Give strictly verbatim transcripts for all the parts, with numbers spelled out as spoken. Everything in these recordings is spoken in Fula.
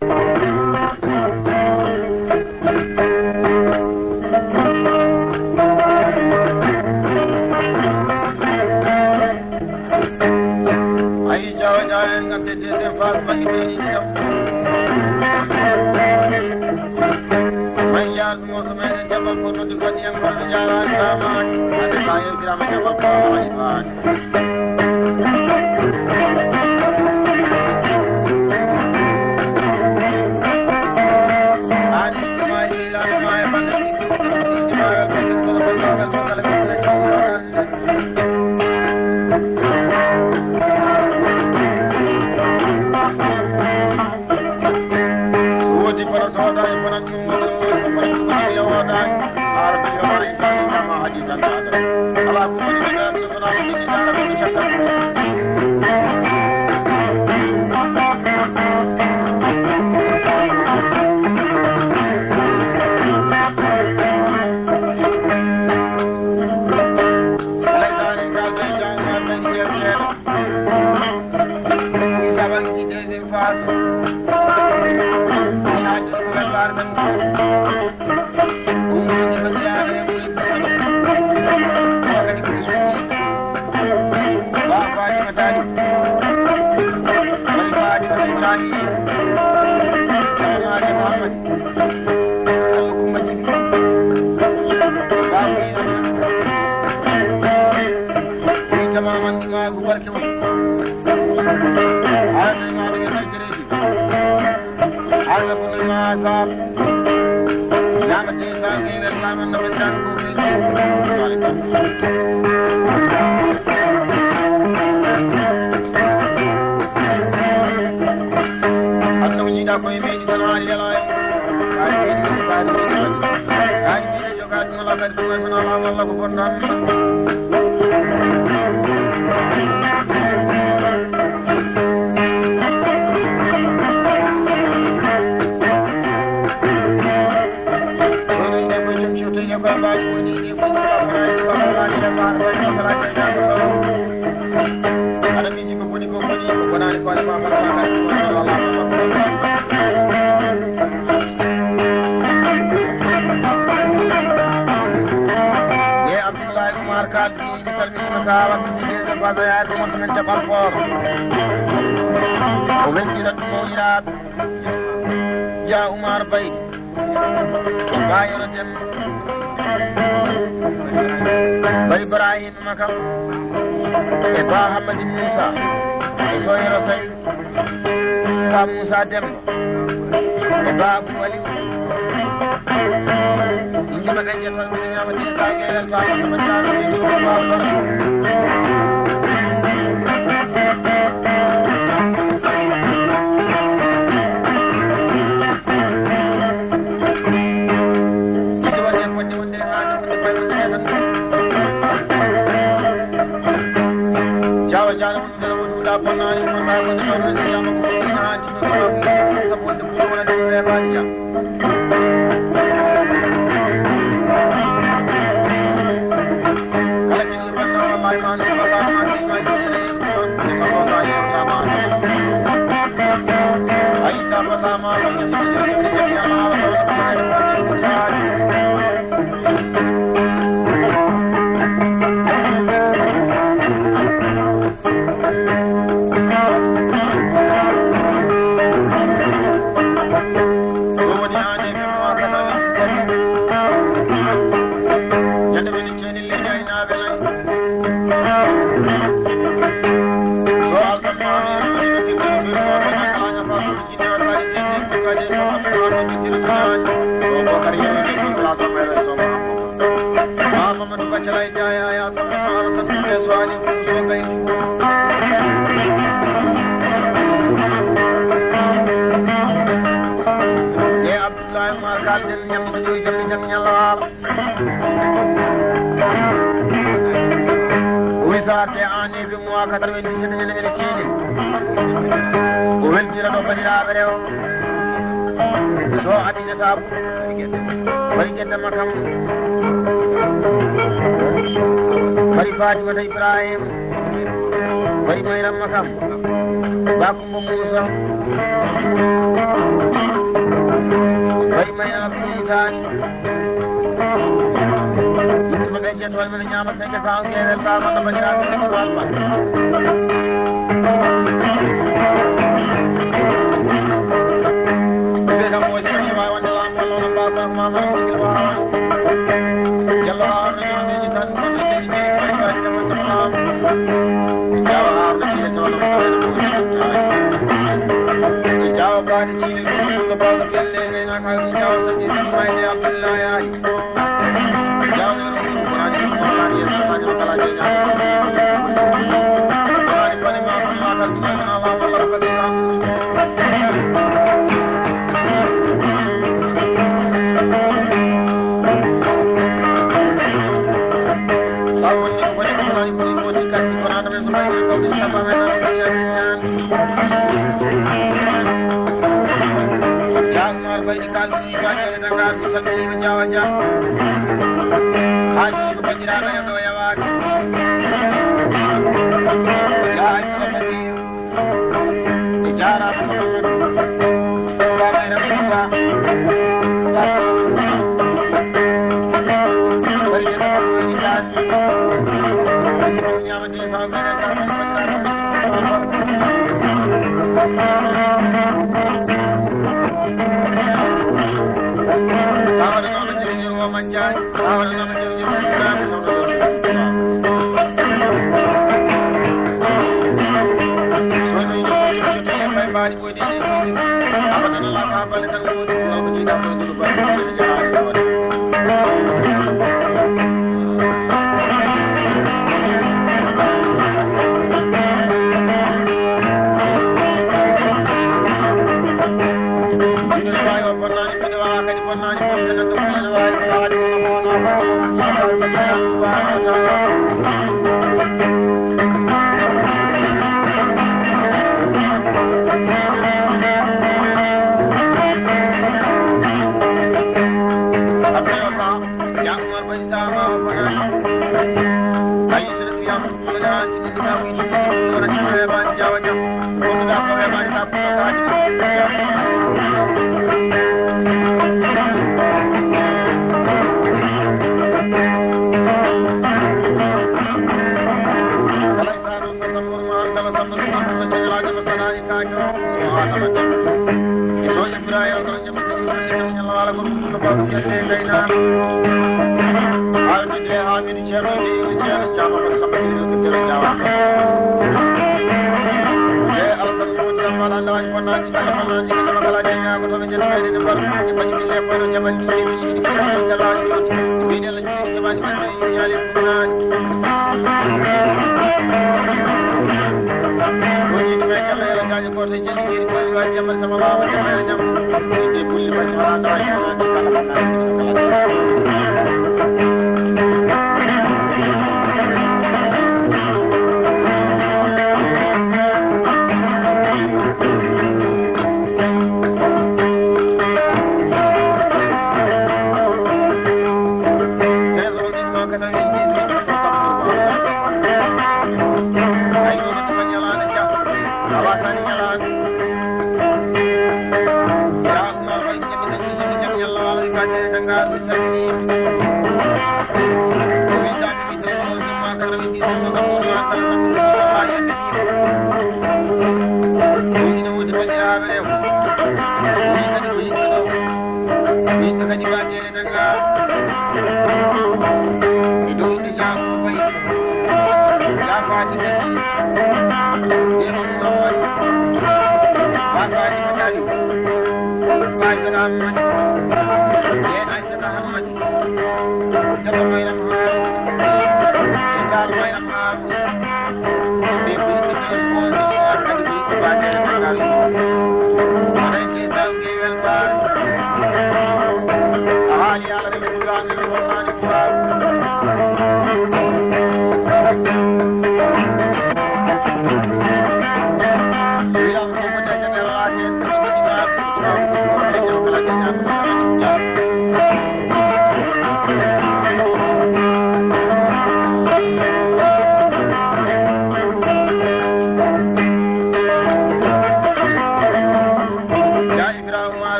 Ayi, jawa jawa en ngadde deuxième phase, bagi ɓe ɗiɗi kam. May yaadu mo ko meɗen jabal ko noddi ko ɗiyan ko ɓe jaaraani, jaaraani. Hade sa yewtirama jabal ko waɗi faani. Woodi kono soodaani, kono ɗum woni, woni, woni, woni, woni, woni, woni, woni, woni, woni, alaa ko woni, woni, woni, woni, woni, woni, woni, woni, woni, Ye Abdoulaye Oumar Kane, mi salminiima, ka waɗi ɗiɗi e basayaade mo men Jabal Koor. O weltirat mawliraaɓe. Ya Oumar Bay. Ba Yoro Dem. Ba Ibrahima Makam. E Ba Hamadi Moussa. E Soyoro Say. Ka Moussa Demba. E Ba Abou Aliou. Inde maɓɓe ƴettan ko ñaama te ka geɗal Ba Hamadi Moussa. Abdoulaye Oumar Kane, den ñamde joyi jam, jam ñalawma. Wi sa te ani fi mo quatre-vingt-dix-sept ñande mene kini. O weltira ɗo bandiraɓe rewo. So Aminata Bari Gedda Makam. Bari Fatimata Ibrahim. Bari Mayram Makam. Bakumba Moussa. May a fiitaani. Yimɓe ɓe ƴettoo men ñaama senge sawo geewel ba mata banndiraaɓe ɓe ko walba. Ɓe kam ko jami wa wonde lam wala wala ba ba ma ma ko wa. Jalla wa ala ni tan ko ni ni ni ko ni ni ko ni. Jawa ha ko ni to no ko ni. Jawa ba ni ni ko ba ko ni. Jaagnoor ɓayɗi kaalɗi baɗeede Dakar, mi salminiima Jaawa Jah. Haaji ko banndiraaɗo e ɗo yawaade. Yaa Aysata Fatiiru. E jaaraama ko ɗum. Baaba e Rabi Musa. Bari jama ko woni jaasi. Ñaama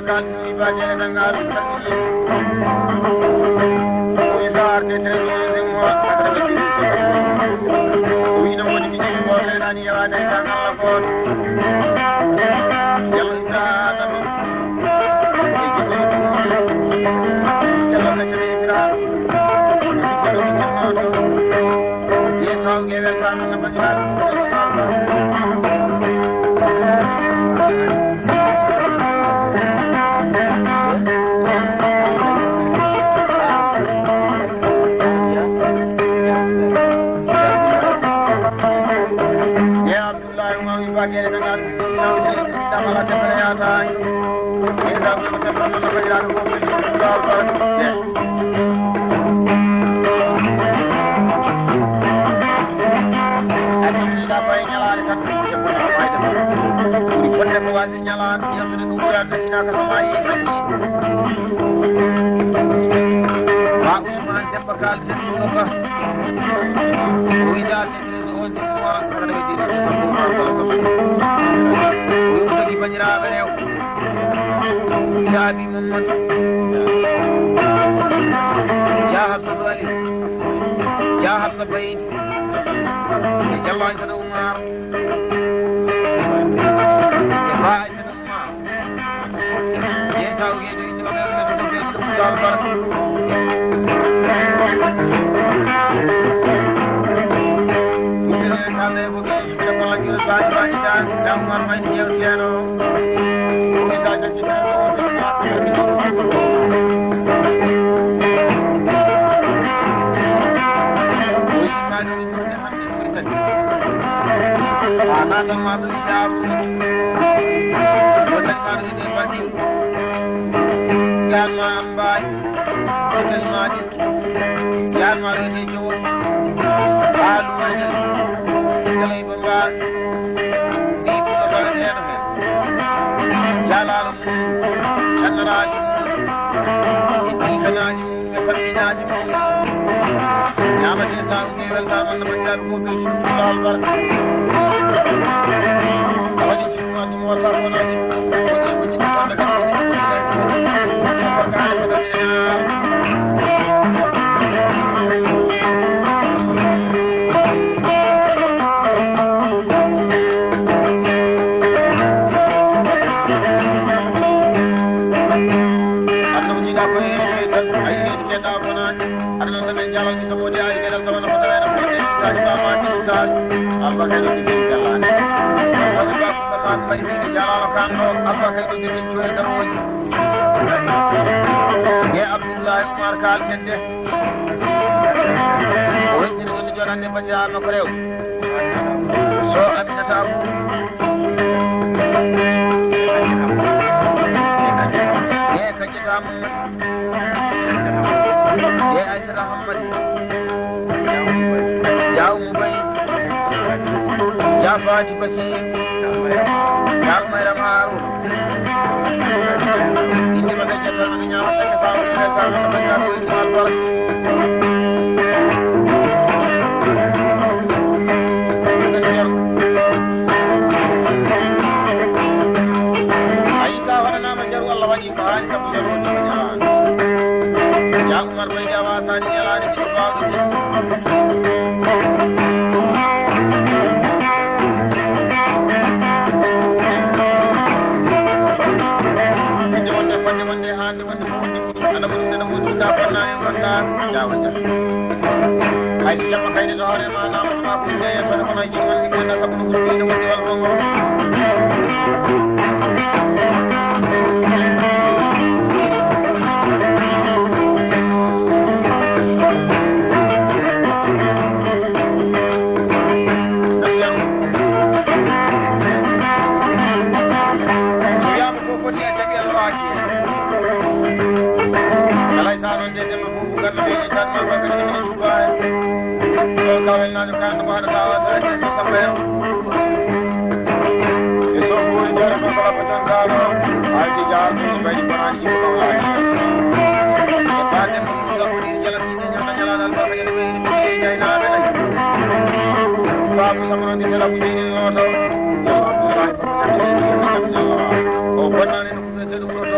Kan ni ba jere dangal. Wi sar de te ni mo. Wi no mo ni mo le na ni ya na dangal ko. Ya ta ta. Ya ta ta. Ñalaande, yewtude ɗum ɓuraade ina ka sama yi hanki. Ma Usman Demba Kal Demba Ka. O wiɗa de on de wa kala ɓe de. Yewtude ki banndiraaɓe rew. Jaabi Muhammad. Ya Hafsa Bali. Ya Hafsa Baydi. E Jalla Aysata Umar. E Ba Aysata Umar. Ye taw ye do ito be be be be. Yan ma rewde jowol. Haalu wayde. Kala e baba. Ɗi ko kala neɗɗo hen. Jalaalo mum. Cannaraaji mum. E ɗi kanaaji mum. E famminaaji mum. Ñaamate sa ume weltaama no majjaaɓe ko ɓe suudu laal barka. Waɗi Alba kay ɗo jogii jalaani. Woni ba ko sama ko ɓay ɓe jalaano kan ɗo, Alba kay ɗo jogii cuure damooji. Ye Abdullahi Umar Kaal Kedde. O weddiri ɗum jooɗande banndiraaɓe makko rew. So Aminata Abu. Ye Kajjata Abu. Ye Aysata Hammadi. Ya Umu Bay. Ya Faati Basiir. Ya Mayram Haaruun. Inde maɓɓe jettama ɓe ñaama ɓe faamu ɓe faamu ɓe ñaama ɓe ñaama. Ayi ka waɗanaama jaru Allah waɗi ko haani kam jaru on ɗum ñaama. Ya Umar Baydi a waasaani ñalaade ɓiɗɗo baawɗo ɗum. Ɓiɗɗo wonde fodde wonde haande wonde ko wonde. Aɗa ɓuri, aɗa ɓuri, da bonna en wonda, da wonda. Hay si jamma kayde to hoore ma, na wonda ko nde, kono kono jimma ni ko na sabu ko ɓuri, na wonde wal bongo. Ko foti e tawi Allah waaki. Alay sa non de dema fu ganna be tan ma ba be ni ba. Ko ka wel na ka ko hada ba wa ta ke sa ba. E so ko ni jara ko ba ba tan ka no. Ay di ja ni ba ni ba ni ko ba. Ba de mo ko ko ni jala ni jala jala na ba ni ni ni na be. Ba ko sa mo ni jala ko ni no to. O bonna ni.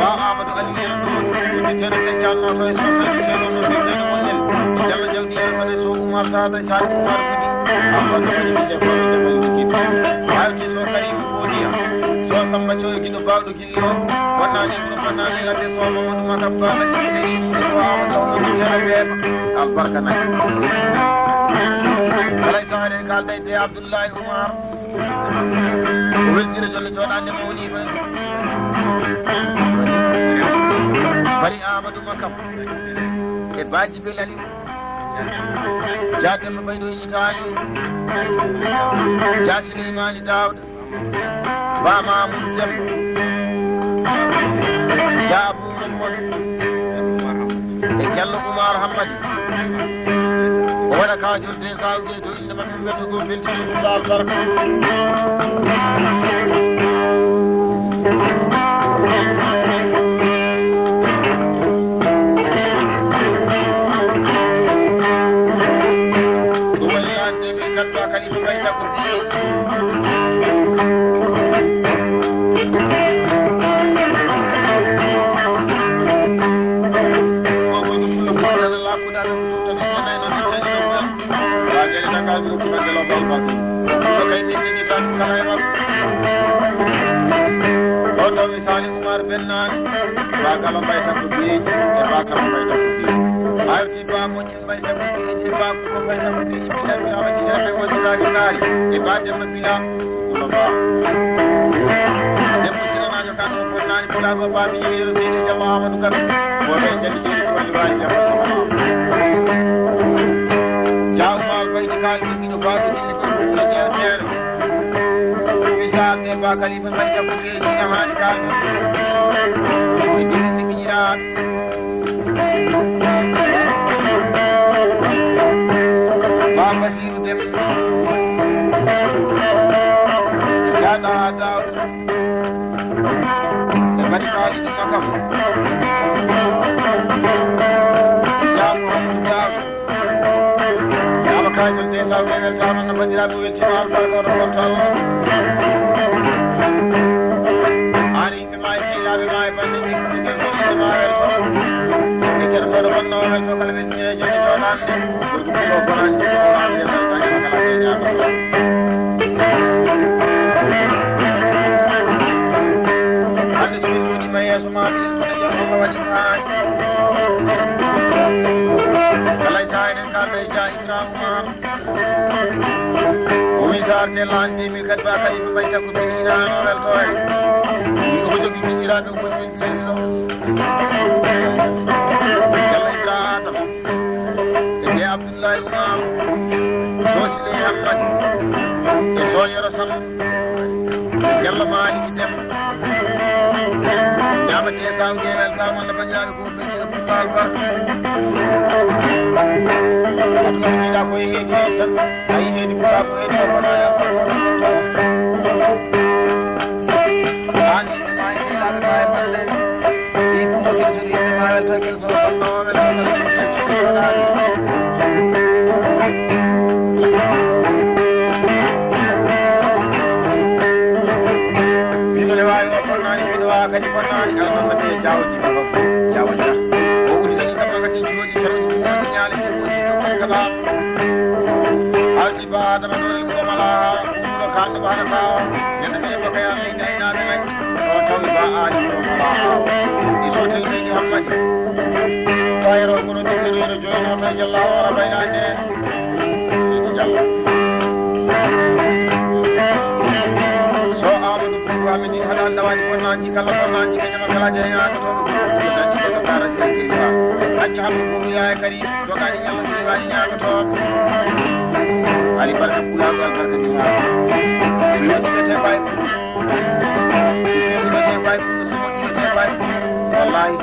Ba Amadou Aliou en ɗo, woni teeɗo ɓe jaannooto e sohna, teeɗo no ɓe teeɗo wonel. Jallo jawdi en kono e so Oumar Tata, Sani Oumar Fouti. Amadou Aliou ɓe ko ɓe ɓe ɓe. Hawti so Karim Kodiya, so Samba Thioye giɗo baawɗo gilli o. Wonnaani ɗum, wonnaani ladde so Mamadou Makab Ba, ladde so Karim Kodiya, Amadou Aliou ɓe teeɗo ɓe. Albarka nayi. Alay so haɗen kaalda e Abdoulaye Oumar. O weltira jonne jooɗaande mo woni ɓe. Bari Amadou Makam. E Baaji Belali. Jaademba Baydo Itaali. Jaa Suleymani Daawda. Ba Mamoudou Demba. Jaa Abou Mamadou. E Diallo Oumar Hammadi. O waɗa ka jurde ka ujey to inde maɓɓe mbiyata ko Beltino Oumar Barka. Ɗum woni laande ɓe ngadda kadi ko ɓay takko. Oto misali Umar Bennani. Ba Galo Mbaye Takko Biyeeji, e Ba Kala Mbaye Takko Biyeeji. Arti Ba Moƴƴi Mbaye Takko Biyeeji, e Ba Kuko Mbaye Takko Biyeeji, Bilal Birama Jinere Mbaye Wonde Kaari Kaari, e Ba Demba Bila, Kula Ba. Debbo Sinanaajo Kan, Fotnaani Pulaago, Ba Miñi Yero Seydi Jamma Amadou Kan, Bodo e Jali Jeri Koli Waali Jamma. Jaaw Maal Baydi Kaal, Jibino Ba Miñi Yero Seydi Jamma. Misaal ne ba kalifa mari kam ko ɓe jiina haali ka. E jini sigiñiraa. Ba Basiru Dem. Jaada ha Daawda. E mari kaali ɗi makam. Jaamu Amadou Daawda. Yaama kaajol de taw ɓe weltaama no banndiraaɓe weltiima albarka oɗo gonta o. Aani yimɓe maa e sehilaɓe maa e banndiraaɓe ɓe ɓe ɓe maa welto. Ɓe keɗotooɗo wonno o welto kala ɓe jiñe joni jooɗaande. Ko ɗum ɗo bonani ɗo ande weltaanima kala ɓe ñaago. Hannde so min jooɗiima yeeso maa miɗen kono jam ko waɗi haa. Kala taa eɗen kaalda e Jah Ibrahima. O wi so arde laañde min kadi ba kadi ko ɓay takko ɓe ina welto en. Ko jogi miñiraaɓe ko Yalla Ibrahima Adama. E Abdullahi Umar. Sosile Ahmad. E Soyoro Sam. Yalla Maliki Dem. Ñaamate taw ngewel taw walla bañaare ko. Kadi fotnaani alhamdulillahi jaawo jiba ko jaawo ja. O wuli kadi kam kadi jooɗi tan ko woni ñaale ko woni ko kala. Alti ba adama ɗo e ko mala ko kan ba na ba. Yanda be ko kaya ni dai na be. O tawi ba ali ko mala. Iso tawi ni Muhammad. Kayro ko ɗo ɗo ɗo jono ta jalla wa bayna ne. Sidi Diallo. So Amadou Boubou Hamidine haɗa annda waɗi bonnaaji kala bonnaaji ko ñama kala jeeyaɗo ɗo ko dañi ko bara jangirɗa. Acca Hamdou Boubou Yaya Kari dogaɗi ñama ko waɗi ñama to. Ali barka kula ko barka dina. Yoni ko te bay. Yoni ko te bay. Yoni ko te bay. Wallahi.